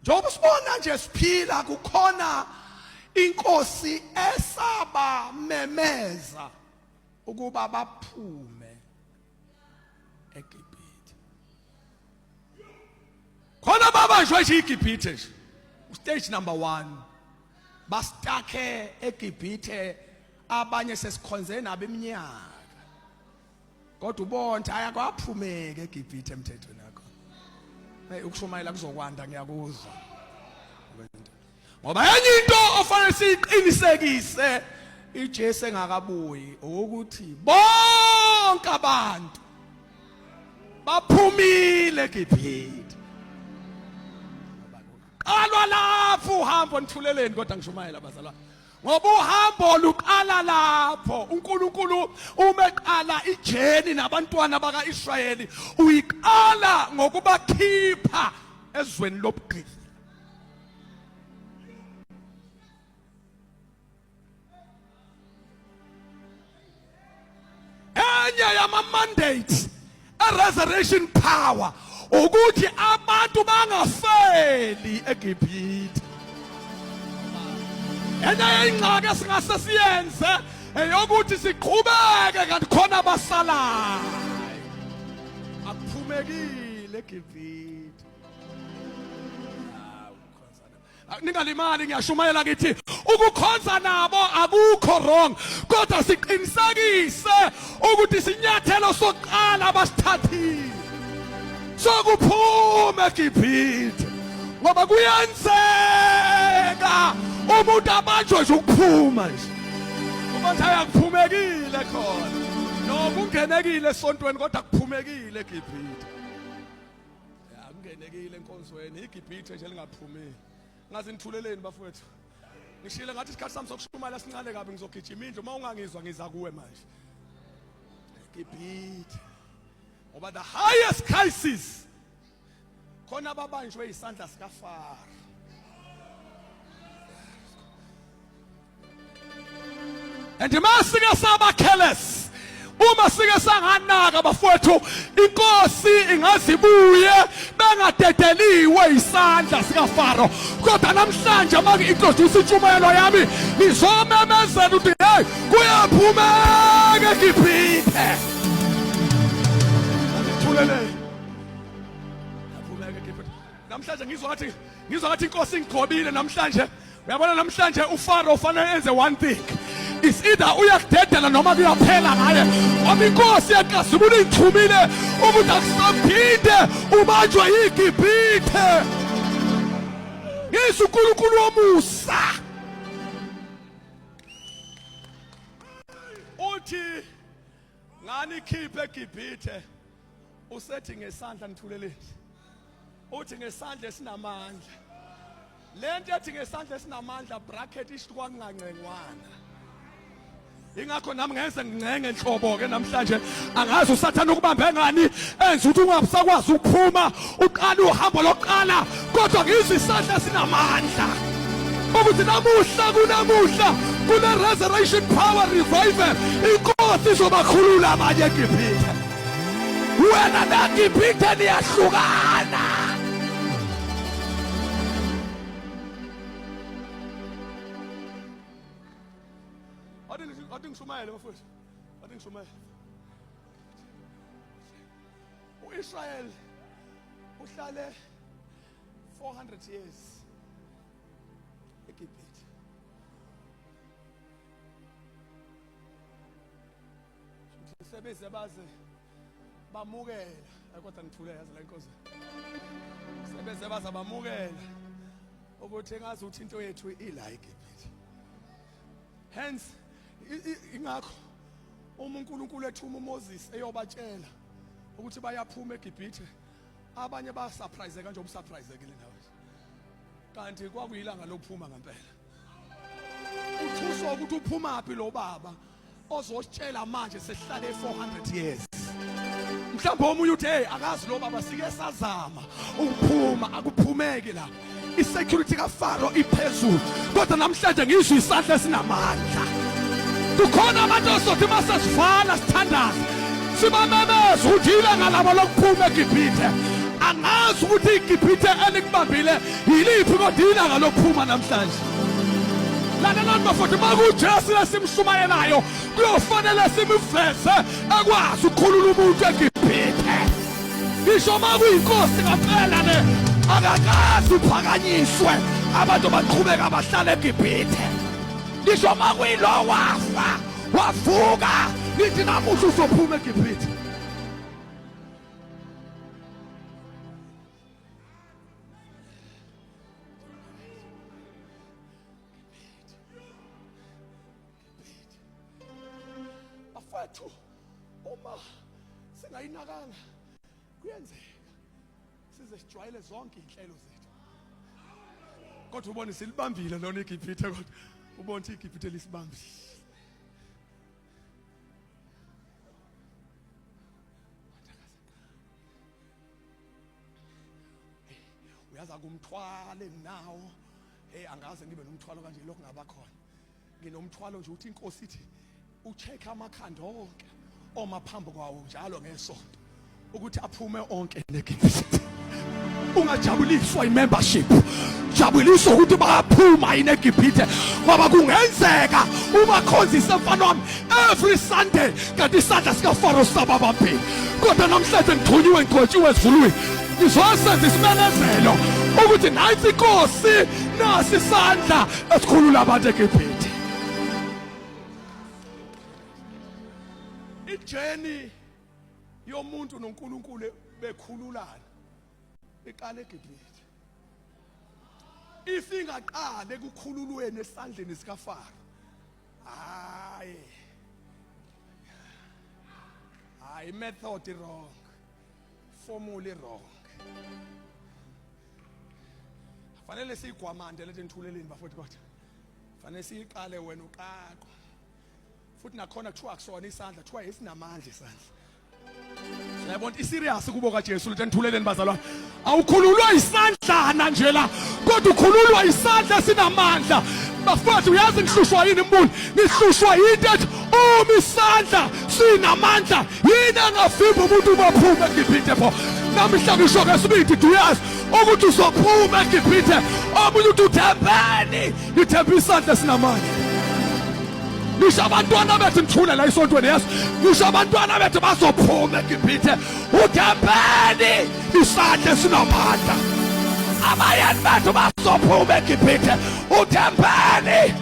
Njengoba sibona nje siphila kukhona inkosi esabamemeza ukuba baphume eGibhithe. Khona babanjwe nje iGibhithe nje. Stage number 1. Bastakhe eGibhithe abanye sesikhonze nabo iminyaka. Kodwa ubona hayi akwaphumeke eGibhithe emthethweni yakho. Hey ukushumayela kuzokwanda ngiyakuzwa. Ngoba enye into ofanele siyiqinisekise iJesu engakabuyi ukuthi bonke abantu baphumile eGibhithe. Qalwa lapho uhambo nithuleleni kodwa ngishumayela bazalwane. Ngoba uhambo luqala lapho uNkulunkulu uma eqala ijeni nabantwana bakaIsrayeli uyiqala ngokubakhipha ezweni lobugqila. Enye yama mandates a resurrection power ukuthi abantu bangafeli eGibhithe. Enye ingxaki esingase siyenze eyokuthi siqhubeke kanti khona abasalayo. Akuphumekile eGibhithe. Ningalimali, ngiyashumayela ngithi ukukhonza nabo akukho wrong, kodwa siqinisekise ukuthi isinyathelo sokuqala abasithathile sokuphuma eGibhithe, ngoba kuyenzeka umuntu abanjwe nje ukuphuma nje umuntu ayakuphumekile khona nokungenekile esontweni kodwa kuphumekile eGibhithe. Akungenekile enkonzweni iGibhithe nje lingaphumile. Ngaze nithuleleni bafowethu. Ngishile ngathi isikhathi sami sokushumayela sincane kabi ngizogijima indlu uma ungangizwa ngiza kuwe manje. Gibhithe. Ngoba the highest crisis khona ababanjwe isandla sikaFaro. And masike saba careless uma sike sanganaka bafowethu inkosi ingazibuye bengadedeliwe isandla sikaFaro kodwa namhlanje uma ngi-introduce intshumayelo yami ngizomemezela ukuthi hey kuyaphumeka eGibhithe. Thuleleni. Yaphumeka eGibhithe. Namhlanje ngizwa ngathi ngizwa ngathi inkosi ingigcobile namhlanje. Uyabona namhlanje uFaro ufanele enze one thing. It's either uyakudedela noma kuyaphela ngaye. Ngoba inkosi yakazibula ithumile ukuthi akusaphinde ubanjwe yiGibhithe. Yesu uNkulunkulu womusa. Uthi ngani khiphe eGibhithe usethi ngesandla nithuleleni. Uthi ngesandla esinamandla. Lento ethi ngesandla esinamandla bracket isho kwakungancengwana. Ingakho nami ngeze ngincenge nhlobo ke namhlanje angazi usathane ukubambe ngani enza ukuthi ungabusakwazi ukuphuma uqala uhambo lokuqala kodwa ngizwe isandla esinamandla ukuthi namuhla kunamuhla kune resurrection power revival inkosi izobakhulula abanye eGibhithe. Wena neGibhithe niyahlukana. Wathi ngishumayele bafowethu. Wathi ngishumayele. U-Israel uhlale 400 years eGibhithe. Sebeze baze bamukela kodwa ngithule yazi la inkosi. Sebeze baze bamukela ukuthi engazi ukuthi into yethu ila eGibhithe. Hence ingakho uma uNkulunkulu ethuma uMoses eyobatshela ukuthi bayaphuma eGibhithe abanye ba surprise kanje ubusurprisekile nawe. Kanti kwakuyilanga lokuphuma ngempela. Uthuswa ukuthi uphumaphi lo baba ozositshela manje sesihlale 400 years. Mhlawumbe omunye uthi hey akazi lo baba sike sazama ukuphuma akuphumeki la. Isecurity kaFaro iphezulu kodwa namhlanje ngizwe isandla esinamandla. Kukhona abantu osothi mase sivala sithandaza sibamemeza ukuthi ilanga labo lokuphuma eGibhithe. Angazi ukuthi iGibhithe elikubambile yiliphi kodwa ilanga lokuphuma namhlanje. Lalelani bafowethu, uma kuJesu lesimshumayelayo kuyofanele simveze ekwazi ukukhulula umuntu eGibhithe. Ngisho uma kuyinkosi ngempela le akakazi uphakanyiswe abantu baqhubeka bahlala eGibhithe. Ngisho uma kuyilo wafa wavuka nithi namuhla uzophuma eGibhithe. Bafethu uma singayinakanga kuyenzeka size sijwayele zonke izinhlelo zethu kodwa ubone silibambile lona iGibhithe kodwa ubone ukuthi iGibhithe lisibambile. Uyazi akumthwalo enginawo, hey, angaze ngibe nomthwalo kanje lokhu ngaba khona. Nginomthwalo nje ukuthi inkosi ithi ucheck amakhanda onke oma phambi kwawo njalo ngesonto ukuthi aphume onke neGibhithe. Ungajabuliswa i-membership, jabuliswa ukuthi bayaphuma yini eGibhithe, ngoba kungenzeka ubakhonzise mfana wami every Sunday kanti isandla sikaFaro sababambile. Kodwa namhlanje ngithunyiwe, ngigcotshiwe ezulwini, ngizosenza isimemezelo ukuthi nansi inkosi, nasi isandla esikhulula abantu eGibhithe. Ijeni yomuntu noNkulunkulu bekhululana iqala eGibhithe. If ingaqala ekukhululweni esandleni sikaFaro, hayi hayi, method wrong, formula wrong. Fanele siyigwamande lethe nithuleleni bafowethu, kodwa fanele siyiqale wena uqaqo futhi nakhona kuthiwa akusona isandla, kuthiwa esinamandla isandla. Yabona iserious kubo kaJesu lethe nithuleleni bazalwane. Awukhululwa isandlana nje la, kodwa ukhululwa isandla esinamandla. Bafowethu, uyazi ngihlushwa yini mbuli? Ngihlushwa yinto ethi uma isandla sinamandla yini engavimba umuntu ubaphume eGibhithe pho? Namhla ngisho ngesibindi, uyazi ukuthi uzophuma eGibhithe. Omunye uthi uthembeni, ngithemba isandla esinamandla. Ngisho abantwana bethu, ngithule la esontweni, yes, ngisho abantwana bethu bazophuma eGibhithe. Uthembeni isandla esinamandla. Abayeni bethu bazophuma eGibhithe. Uthembeni.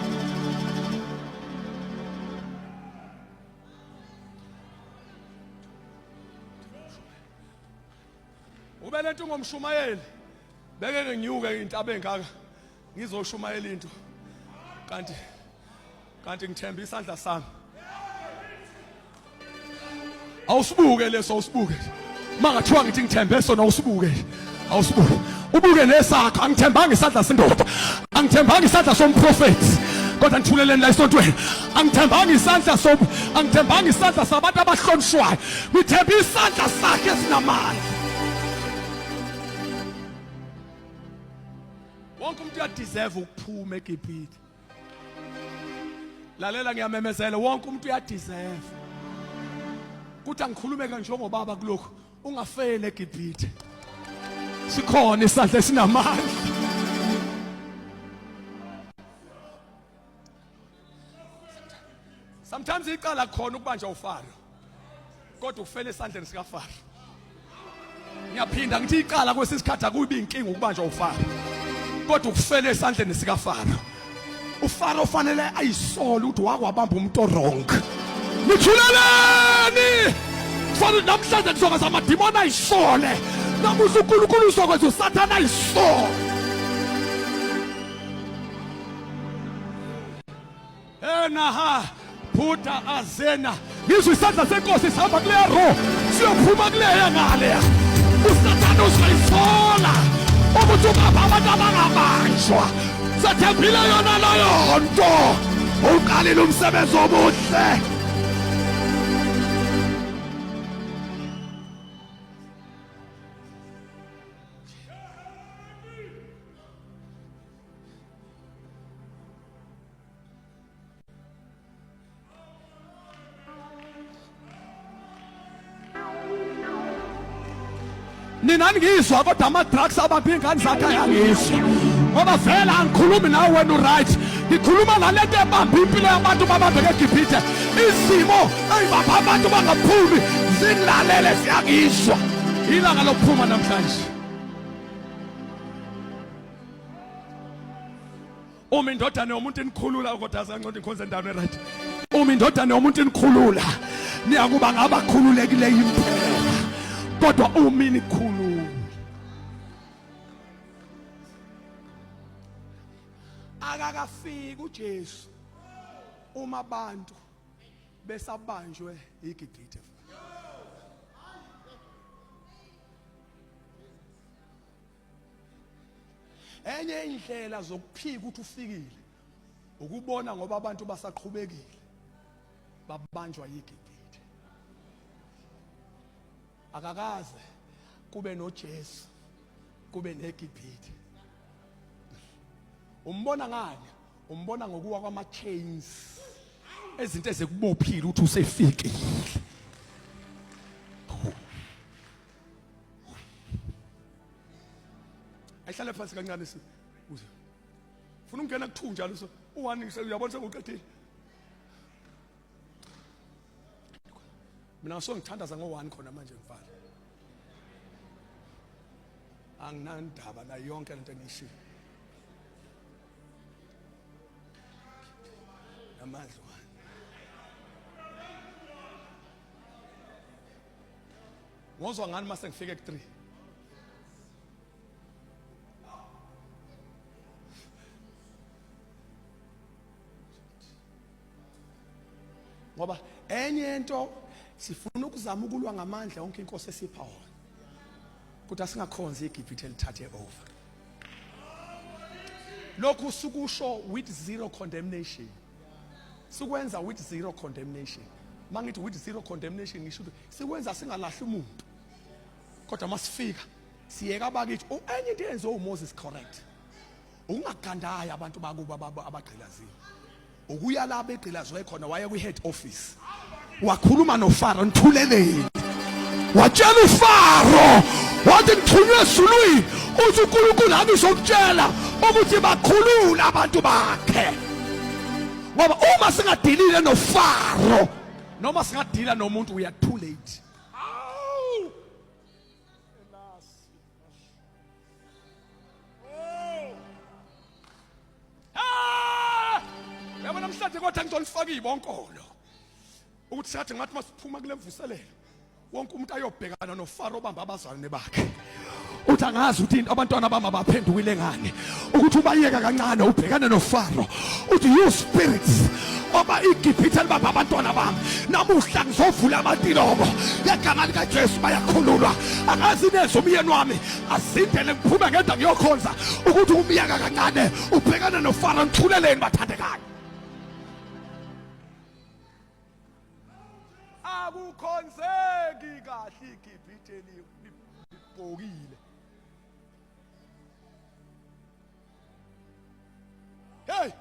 Ube lento ungomshumayeli, beke nginyuke intaba engaka ngizoshumayela into kanti ngithemba isandla sami. Awusibuke leso, awusibuke. Mangathiwa ngithi ngithembe sona, awusibuke, awusibuke, ubuke nesakho. Angithembanga isandla sendoda, angithembanga isandla somprofethi, kodwa ngithuleleni la esontweni. Angithembanga isandla som, angithembanga isandla sabantu abahlonishwayo, ngithemba isandla sakhe esinamandla. Wonke umuntu uyadeserve ukuphuma eGibhithe. Lalela, ngiyamemezela, wonke umuntu uyadeserve. Kuthi angikhulume njengobaba kulokhu, ungafeli eGibhithe. Sikhona isandla esinamandla. Sometimes iqala khona ukubanjwa uFaro, kodwa ufele esandleni sikaFaro. Ngiyaphinda ngithi icala kwesinye isikhathi akubi inkinga ukubanjwa uFaro, kodwa ukufela esandleni sikaFaro. uFaro fanele ayisole ukuthi wakwabamba umuntu wrong. Nithuleleni? Kufanele namhlanje kuzokwenza amadimoni ayisole. Namuhla uNkulunkulu uzokwenza uSathane ayisole. Enaha Phuta azena, ngizwe isandla senkosi sihamba kuleya ro, siyophuma kuleya ngaleya. Usathane uzoyisola ukuthi ubapha abantu abangabanjwa. Sethembile yona leyo nto, uqalile umsebenzi omuhle. Nina ningizwa kodwa ama drugs abambe ingane zakhe ayangizwa. Ngoba vele angikhulumi nawe wena uright. Ngikhuluma nalento ebamba impilo yabantu babambeke eGibhithe. Izimo eyibamba abantu bangaphumi zilalele ziyangizwa. Ilanga lokuphuma namhlanje. Uma indodana yomuntu inikhulula kodwa azancoda inkhonze endaweni right. Uma indodana yomuntu inikhulula niyakuba ngabakhululekileyo impela. Kodwa uma inikhulula akakafiki uJesu uma abantu besabanjwe iGibhithe. Enye indlela zokuphika ukuthi ufikile ukubona ngoba abantu basaqhubekile babanjwa yiGibhithe. Akakaze kube noJesu kube neGibhithe. Umbona ngani? Umbona ngokuwa kwama chains ezinto ezikubophile ukuthi usefikile. Ayihlale phansi kancane si. Uze. Ufuna ukungena ku2 njalo so. U1 uyabona sekuqedile. Mina so ngithandaza ngo1 khona manje mfana. Anginandaba nayo yonke lento engiyishilo. Namandla one. Ngozwa ngani mase ngifike ku3? Ngoba enye into sifuna ukuzama ukulwa ngamandla yonke inkosi esipha wona. Kodwa singakhonzi iGibhithe elithathe over. Lokhu sukusho with zero condemnation. Sikwenza with zero condemnation. Mangithi with zero condemnation ngisho ukuthi sikwenza singalahli umuntu. Kodwa masifika siyeka abakithi enye into eyenziwe uMoses correct. Ukungagandayi abantu bakubo abagqilaziwe. Ukuya la begqilazwe khona waya kwi head office. Wakhuluma noFaro nithuleleni. Watshela uFaro wathi ngithunywe ezulwini uthi uNkulunkulu angizokutshela ukuthi bakhulule abantu bakhe. Ngoba uma singadilile noFaro noma singadila nomuntu we are too late. Awu! Ah! Yabo namhlanje kodwa ngizolifaka ibonkolo. Ukuthi sathi ngathi masiphuma kule mvuselelo wonke umuntu ayobhekana noFaro obamba abazalwane bakhe. Uthi angazi ukuthi abantwana bami abaphendukile ngani. Ukuthi ubayeka kancane ubhekane noFaro. Uthi you spirits oba iGibhithe libamba abantwana bami namuhla ngizovula amatilongo ngegama likaJesu bayakhululwa angazi nezwe umyeni wami azindele ngiphume ngedwa ngiyokhonza ukuthi umyeka kancane ubhekane noFaro nithuleleni bathandekayo akukhonzeki kahle iGibhithe libhokile hey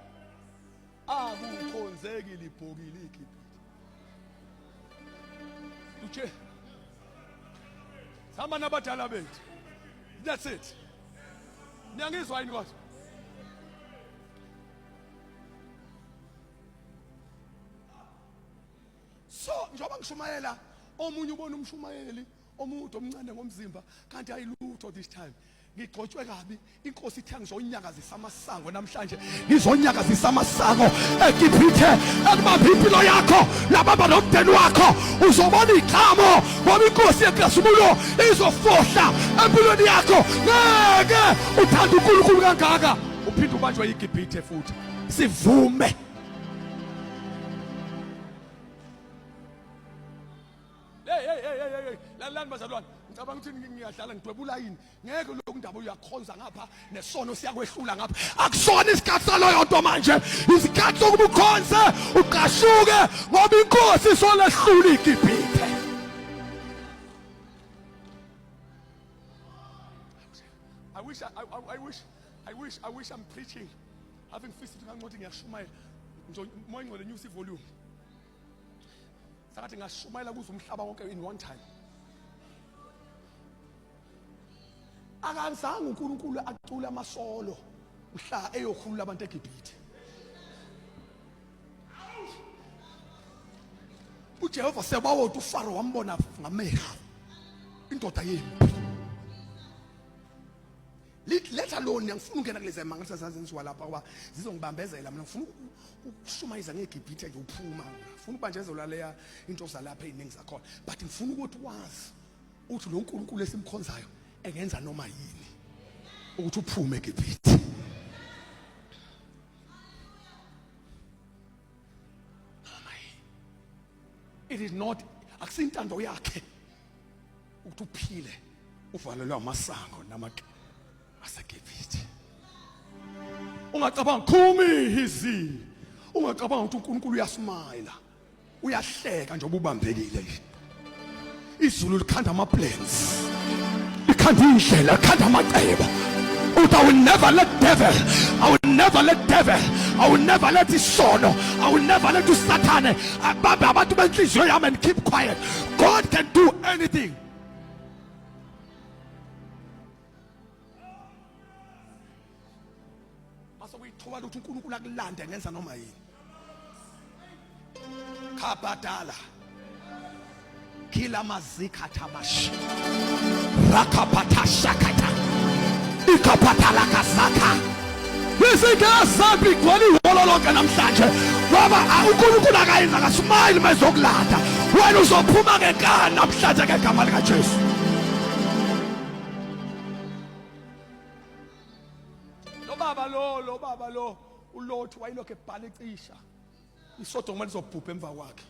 akukhonzeki libhokile iGibhithe uche sihamba nabadala bethu that's it niyangizwa yini kodwa so njengoba ngishumayela omunye ubona umshumayeli omude omncane ngomzimba kanti ayilutho this time ngigcotshwe kabi inkosi ithe ngizonyakazisa amasango namhlanje ngizonyakazisa amasango eGibhithe ekubamba impilo yakho labamba nomndeni wakho uzobona iqhamo ngoba inkosi yenkazumulo izofohla empilweni yakho ngeke uthanda uNkulunkulu kangaka uphinde ubanjwe iGibhithe futhi sivume Hey hey hey hey hey lalani bazalwane ngicabanga ukuthi ngiyadlala ngidwebula yini ngeke lokhu ndaba uyakhonza ngapha nesono siyakwehlula ngapha akusona isikhathi saloyo nto manje isikhathi sokuba ukhonze uqashuke ngoba inkosi isolehlula iGibhithe I wish I, I, I wish I wish I wish I'm preaching having feasted ngancothi ngiyashumayela moya ingcwele nyusa ivolume Sakathi ngashumayela kuze umhlaba wonke in one time. Akazange uNkulunkulu acule amasolo mhla eyokhulula abantu eGibhithe. uJehova sebawoti uFaro wambona ngamehlo indoda yempi. Let alone ngifuna ungena kulezi mangaliso zazenziwa lapha ngoba zizongibambezela mina ngifuna ukushumayeza ngeGibhithe nje uphuma ngifuna ukubanjezelwa leya into zalapha eziningi zakhona but ngifuna ukuthi wazi uthi lo nkulunkulu esimkhonzayo engenza noma yini ukuthi uphume eGibhithe. Noma yini. It is not akusintando yakhe ukuthi uphile uvalelwe amasango namaqe aseGibhithe. Ungacabanga khumi hizi. Ungacabanga ukuthi uNkulunkulu uyasmile. Uyahleka nje ubambekile nje. Izulu likhanda ama plans. Likhanda indlela, likhanda amacebo. Uthi I will never let devil, I will never let devil, I will never let isono, I will never let usathane abambe abantu benhliziyo yami and keep quiet. God can do anything. Mase kuyithuba ukuthi uNkulunkulu akulande ngenza noma yini. Khabadala. Kila mazika tamash. Rakapata shakata. Ikapata lakazaka. Izinto igcwele ihholo lonke namhlanje ngoba uNkulunkulu akayenza kasmile mayezokulanda wena uzophuma ngenkani namhlanje ngegama likaJesu. Lo baba lo lo baba lo uLothi wayelokhu ebhala ecisha iSodoma lizobhubha emva kwakhe.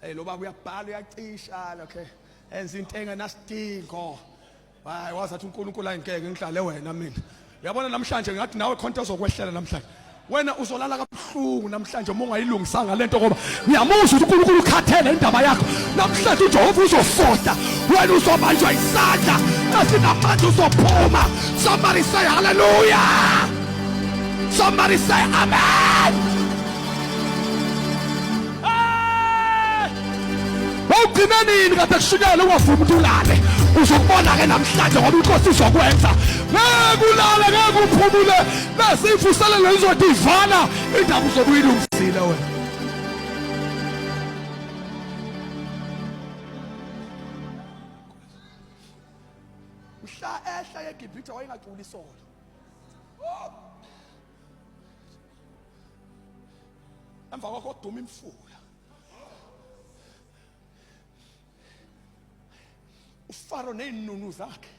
Hey lo baba uyabhala uyacisha lokhe enza into engenasidingo. Hayi wazathi uNkulunkulu ayingeke ngihlale wena mina. Uyabona namhlanje ngathi nawe khonto ozokwehlela namhlanje. Wena uzolala kabuhlungu namhlanje uma ungayilungisanga lento ngoba ngiyamuzwa ukuthi uNkulunkulu ukhathele indaba yakho. Namhlanje uJehova uzofohla wena uzobanjwa isandla esinamandla uzophuma. Somebody say hallelujah. Somebody say amen. Wawugcine nini kade kushunyayela ungavumi ukuthi ulale? Uzokubona ke namhlanje ngoba inkosi izokwenza. Ngeke ulale, ngeke uphumule. Bese ivuselelo izothi ivala indaba uzobe uyilungisile wena. Mhla ehla eGibhithe wayengaculi isolo. Emva kwakho kuduma imfula. uFaro nezinunu zakhe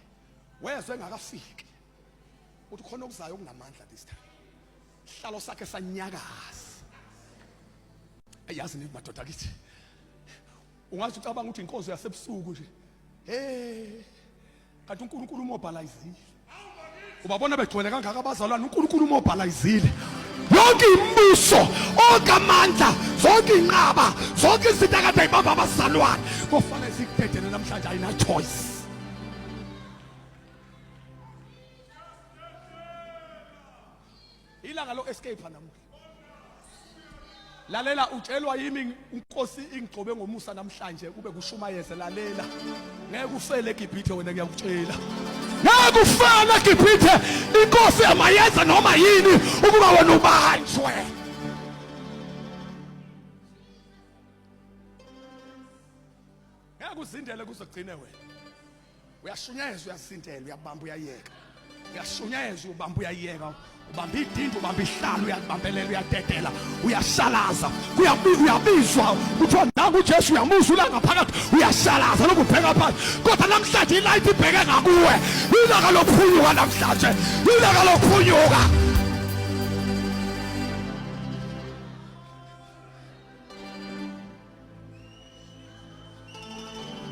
wezwe engakafiki uthi khona okuzayo okunamandla this time sihlalo sakhe sanyakaza ayazi ni madoda kithi ungathi ucabanga ukuthi inkonzo yasebusuku nje hey kanti uNkulunkulu umobilizile ubabona begcwele kangaka abazalwane uNkulunkulu umobilizile yonke imibuso onke amandla zonke inqaba zonke izinto akade ibamba abazalwane kofanele zikudedele namhlanje ayina choice. Ilanga lo escape namuhla. Lalela utshelwa yimi inkosi ingigcobe ngomusa namhlanje kube kushumayeze lalela. Ngeke ufele eGibhithe wena ngiyakutshela. Ngeke ufele eGibhithe inkosi emayenza noma yini ukuba wena ubanjwe. Ngeke uzindele kuzogcine wena. Uyashunyayezwa uyazindela uyabamba uyayeka. Uyashunyayezwa ubamba uyayeka. Ubamba idinto ubamba ihlalo uyabambelela uyadedela uyashalaza uyabizwa kuthiwa nangu uJesu uyamuzwa ula ngaphakathi uyashalaza lokhu ubheka phansi kodwa namhlanje ilight ibheke ngakuwe ilanga lokuphunyuka namhlanje ilanga lokuphunyuka.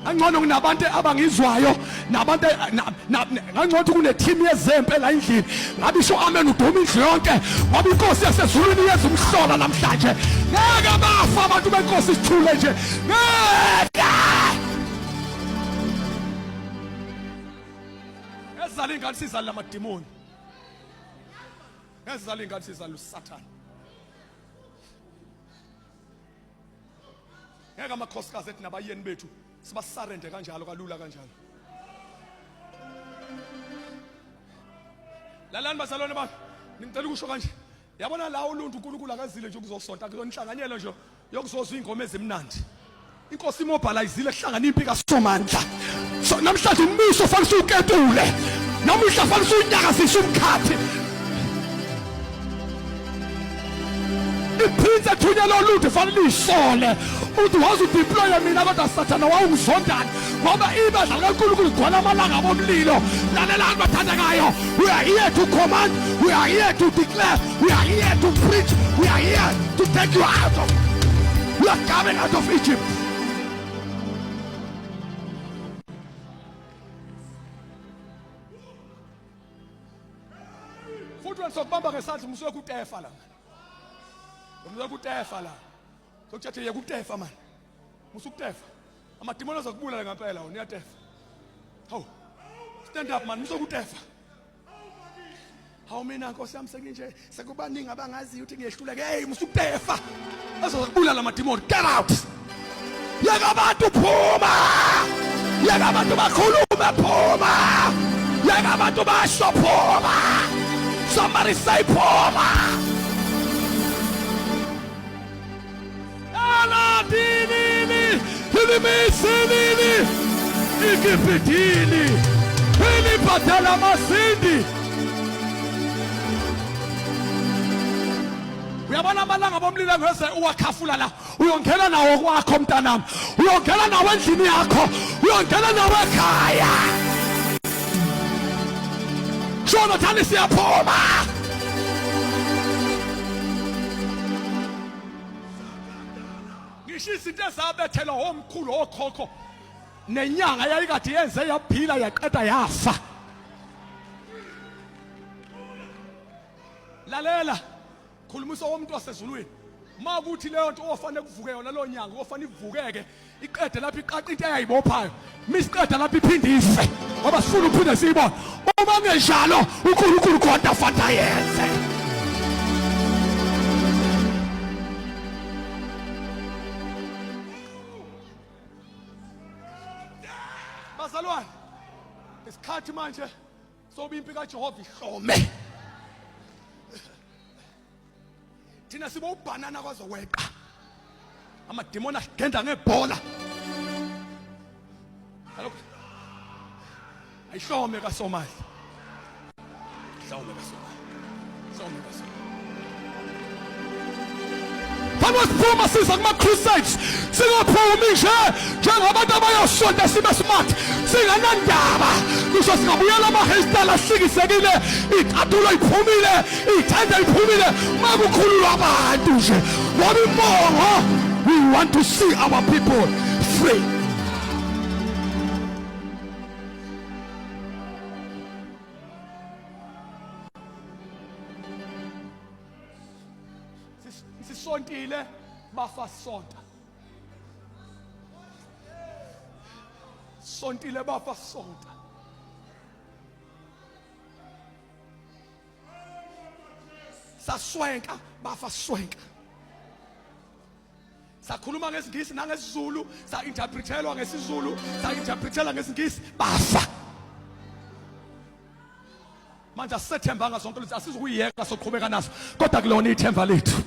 Angcono kunabantu abangizwayo nabantu ngangcono ukuthi kune-team yezempe la endlini ngabe isho amen uduma indlu yonke ngoba inkosi yasezulwini yenza umhlola namhlanje ngeke bafa abantu benkosi sithule nje ngeke ezala ingane sizala lamadimoni ezala ingane sizala usathane Ngeke amakhosikazi ethi nabayeni bethu sibasarende kanjalo kalula kanjalo. Lalani bazalwane bami, ngicela ukusho kanje. Yabona la uluntu uNkulunkulu akazile nje ukuzosonta kuyonhlanganyelo nje yokuzozwa ingoma ezimnandi. Inkosi imobilizile kuhlangana impi kaSomandla. So namhlanje umbuso fanele usuwuketule. Namuhla fanele usunyakazise umkhathi. Iprince ethunyelwe oluntu fanele uyisole uthi waze udeploye mina kodwa sathana wawungizondani ngoba ibandla likaNkulunkulu ligcwala amalanga bomlilo. Lalelani bathandekayo, we are here to command, we are here to declare, we are here to preach, we are here to take you out of, we are coming out of Egypt. Futhi wena sokubamba ngesandla umusuke kutefa la. Umusuke kutefa la. Sokuthathe yeka ukutefa manje. Musukutefa. Amadimoni azokubulala ngempela wena uyatefa. Hawu. Stand up man, musukutefa. Hawu mina Nkosi yami senginje sekubaningi abangaziyo ukuthi ngiyehluleka. Hey musukutefa. Azokubulala amadimoni. Get out. Yeka abantu phuma. Yeka abantu bakhulume phuma. Yeka abantu basho phuma. Somebody say phuma. Ala dilili ilimisilili ikipidili ilibhadala amasindi. Uyabona amalanga bomlilo ngeze uwakhafula la uyongena nawo kwakho mntanami, uyongena nawo endlini yakho, uyongena nawo ekhaya. Shona thani siyaphuma. Ngisho izinto ezabethelwa omkhulu okhokho nenyanga yayikade yenze yaphila yaqeda yafa. Lalela, khulumisa womuntu wasezulwini. Uma kuthi leyo nto ofanele kuvuke yona leyo nyanga ofanele ivukeke iqede lapho iqaqa into eyayibophayo misiqeda lapho iphinde ife ngoba sifuna ukuphinde siyibone. Uma kungenjalo uNkulunkulu kodwa fanele ayenze. Bazalwane, isikhathi manje soba impi kaJehova ihlome. Thina sibo ubhanana kwazokweqa. Amadimoni asigenda ngebhola. Kaloku ayihlome kaSomandla. Hlome kaSomandla. Hlome kaSomandla. Siphuma siza kuma-crusades, singaphumi nje njengabantu abayosonta sibe smart, singanandaba. Kusho singabuyela ama-hairstyle ahlikisekile, icathulo iphumile, ithende iphumile, makukhululwa abantu nje ngoba imbongo, we want to see our people free. Sisontile bafa sonta, sontile bafa sonta. Saswenka bafa swenka. Sakhuluma ngesiNgisi nangesiZulu, sa-interpretelwa ngesiZulu, sa-interpretelwa ngesiNgisi, bafa. Manje asisethembanga zonke lezi, asizukuyiyeka, soqhubeka naso, kodwa kulona ithemba lethu,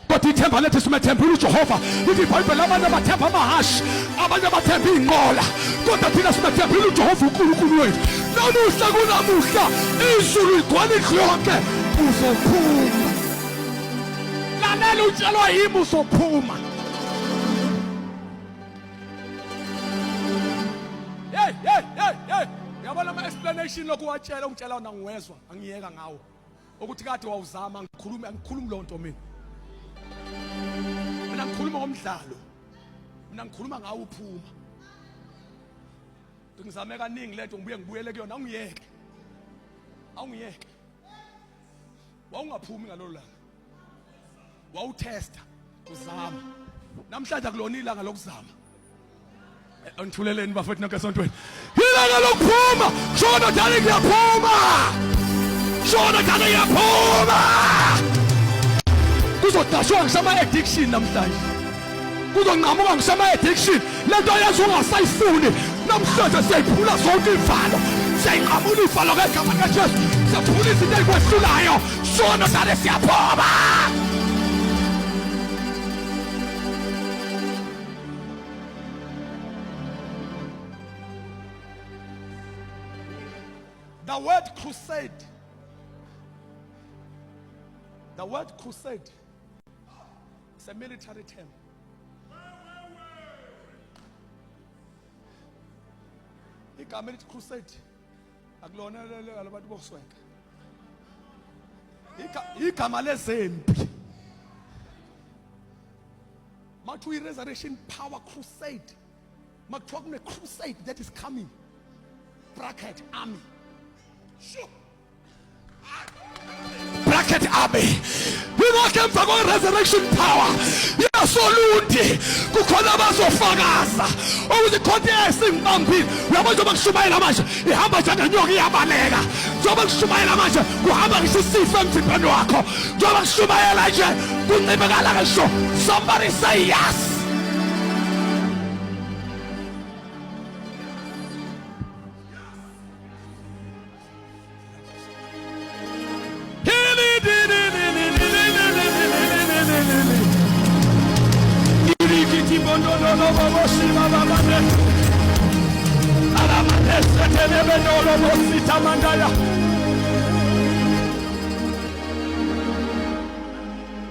kodwa ithemba lethu simethembile uJehova. Lithi iBhayibheli abanye bathemba amahashi, abanye bathemba iy'nqola, kodwa thina simethembile uJehova uNkulunkulu wethu. Namuhla kunamuhla izulu ligcwala indlu yonke, uzophuma. Lalela, utshelwa yimi, uzophuma. Hey hey hey hey, uyabona ama-explanation lokhu watshela ungitshela wona ngiwezwa, angiyeka ngawo ukuthi kade wawuzama. Ngikhulume, angikhulumi loo nto mina. Mina ngikhuluma ngomdlalo, mina ngikhuluma ngawo uphuma. Ngizame kaningi lento, ngibuye ngibuyele kuyona. Awungiyeke, awungiyeke. Wawungaphumi ngalolo langa, wawutesta uzama. Namhlanje akulona ilanga lokuzama. Angithuleleni bafethu nonke esontweni, ilanga lokuphuma. Shona dali kuyaphuma, shona dali kuyaphuma. Kuzodashwa ngisho ama-addiction namhlanje, kuzonqamuka ngisho ama-addiction. Lento yenza ungasayifuni namhlanje siyayiphula zonke ivalo. Siyayinqamula ivalo ngegama likaJesu. Siyaphula izinto ezikwehlulayo. Sono sale siyaphoma. The word crusade. The word crusade is a military term. Igama elithi crusade akulona labantu boswenka. Igama lezempi. Makuthiwa i-resurrection power crusade. Makuthiwa kune crusade that is coming. Bracket army. Sure. Bracket army. Yingakho emva kwe-resurrection power yasolundi kukhona abazofakaza ukuthi khona esingibambile. Uyabona njengoba kushumayela manje ihamba njengenyoka iyabaleka. Njengoba kushumayela manje kuhamba ngisho isifo emzimbeni wakho. Njengoba kushumayela nje kuncibekala ngisho. Somebody say yes.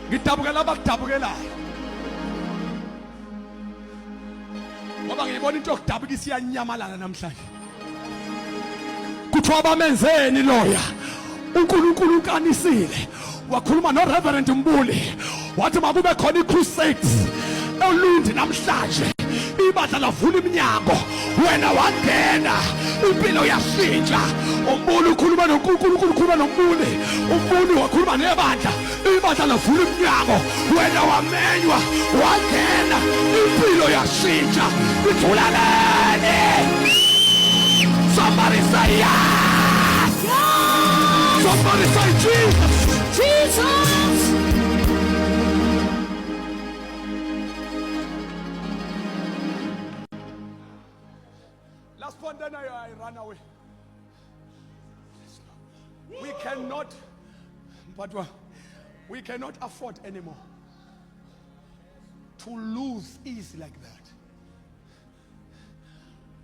Ngidabukela abakudabukelayo ngoba ngiyibona into yokudabukisa iyanyamalala namhlanje. Kuthiwa bamenzeni loya? uNkulunkulu unkanisile wakhuluma noReverend Mbuli wathi makube khona i-crusade eLundi namhlanje. Ibandla lavula iminyango, wena wangena, impilo yashintsha. Umbuli ukhuluma noNkulunkulu, ukhuluma noMbuli, uMbuli wakhuluma nebandla, ibandla lavula iminyango, wena wamenywa wangena, impilo yashintsha. Ithulaleni. Somebody say yes. Somebody say Jesus. Jesus. Last point, then I run away. We cannot, but we cannot afford anymore to lose easy like that.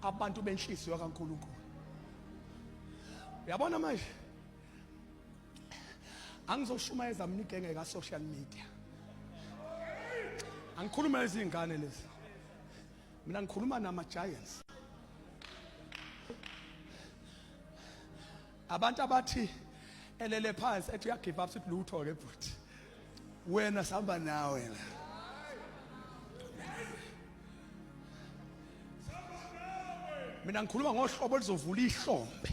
Abantu benhliziyo kaNkulunkulu. Uyabona manje, angizoshumayeza mina igenge ka social media. Angikhulume izingane lezi. Mina ngikhuluma nama giants. Abantu abathi elele phansi ethi uya give up, sithi lutho ke bhuti. Wena sihamba nawe la. Mina ngikhuluma ngohlobo oluzovula ihlombe.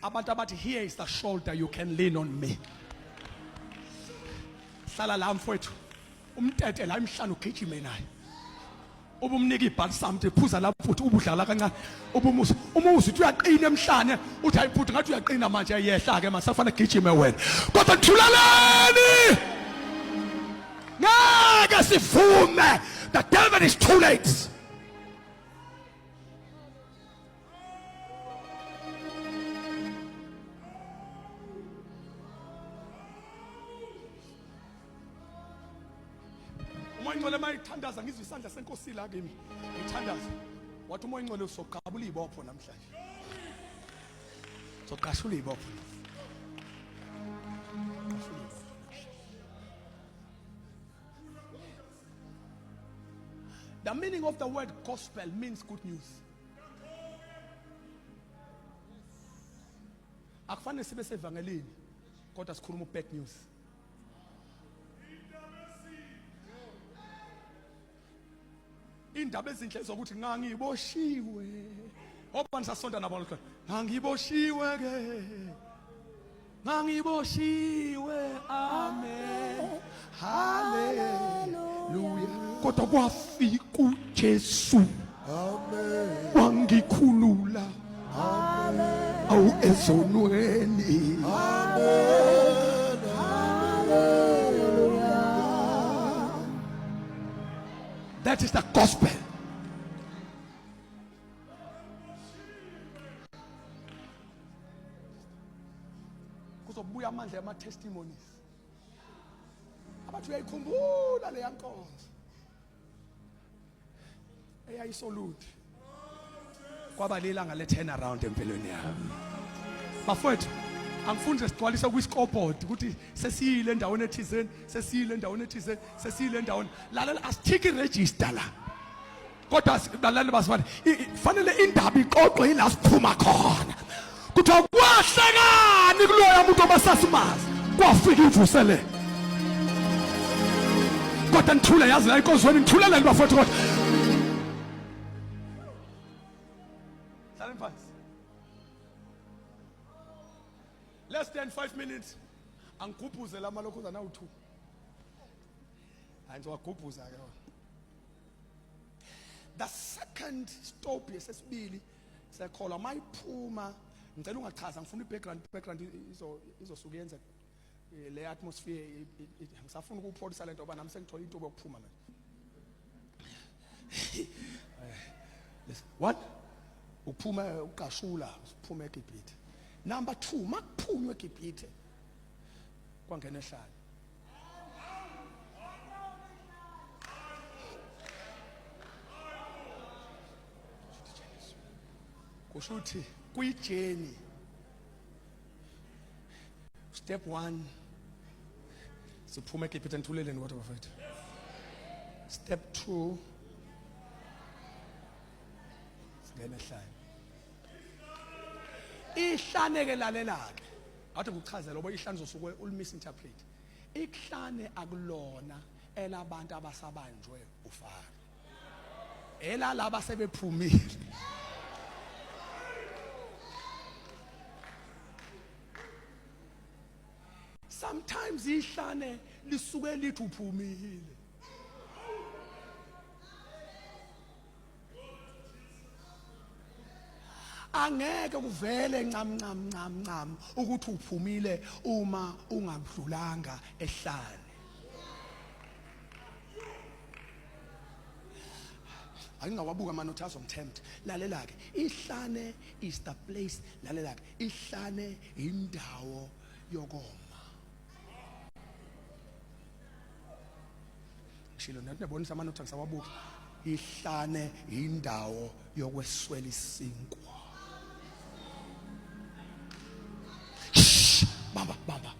Abantu abathi here is the shoulder you can lean on me. Hlala la mfowethu. Umtete la emhlane ugijime naye. Ubumnika ibhalsam uthi phuza la futhi ubudlala kancane. Ubumusa umuzi uthi uyaqina emhlane uthi hayi futhi ngathi uyaqina manje ayehla ke mase kufanele gijime wena. Kodwa thulaleni. Ngeke sivume. The devil is too late. Umoya Ingcwele mayithandaza ngizwe isandla senkosi la kimi. Ngithandaza. Wathi umoya Ingcwele usoqabula izibopho namhlanje. Soqashula izibopho. Qashula izibopho. The meaning of the word gospel means good news. Akufanele sibe sevangelini kodwa sikhuluma bad news. Indaba ezinhle zokuthi ngangiboshiwe. Obani sasonta nabo lokho. Ngangiboshiwe ke. Ngangiboshiwe. Amen. Hallelujah. Kodwa kwafika uJesu. Amen. Wangikhulula. Amen. Awu ezonweni. Amen. Hallelujah. That is the gospel. Kuzobuya amandla ama testimonies. Abathi uyayikhumbula leya nkonzo eyayisoludi. Kwaba lilanga le turn around empilweni yami. Bafowethu, angifuni nje sigcwalise kwi-scoreboard ukuthi sesiyile endaweni ethizeni, sesiyile endaweni ethizeni, sesiyile endaweni. Lalela, asithiki register la. Kodwa balaleli bazalwane, fanele indaba ixoxwe ila siphuma khona. Kuthiwa kwahlekani kuloya muntu obasasimazi, kwafika imvuselelo. Kodwa nithule, yazi la enkonzweni nithuleleni bafowethu kodwa. Hlaleni phansi. Less than 5 minutes. Angigubhuze la malokhuzana awu-2. Hayi ngizowagubhuza ke wona. The second stop yesesibili sekholwa mayiphuma, ngicela ungachaza, ngifuna i-background, background izosuke yenze le atmosphere. Ngisafuna ukupholisa lento ngoba nami sengithola intuba yokuphuma manje. One, uphuma uqashula, uphuma eGibhithe. Number 2, makuphunywe eGibhithe kwangena ehlane. Kusho ukuthi kuyijeni step 1 siphuma eGibhithe. Nithuleleni kodwa bafethu. Step 2, singena ehlane. Ihlane ke, lalela ke, ade kuchazela obo ihlane uzosuke ulimisinterpret. Ihlane akulona elabantu abasabanjwe uFaro, elalaba sebephumile. Sometimes ihlane lisuke lithi uphumile. Angeke kuvele ncam ncam ncam ncam ukuthi uphumile uma ungadlulanga ehlane. Angingawabuka amanothi azongithempt. Lalela ke, ihlane is the place. Lalela ke, ihlane indawo yokoma. Ngishilo nathi nabonisa amanothi, angisawabuki. Ihlane indawo yokweswela isinkwa. Shh, bamba bamba.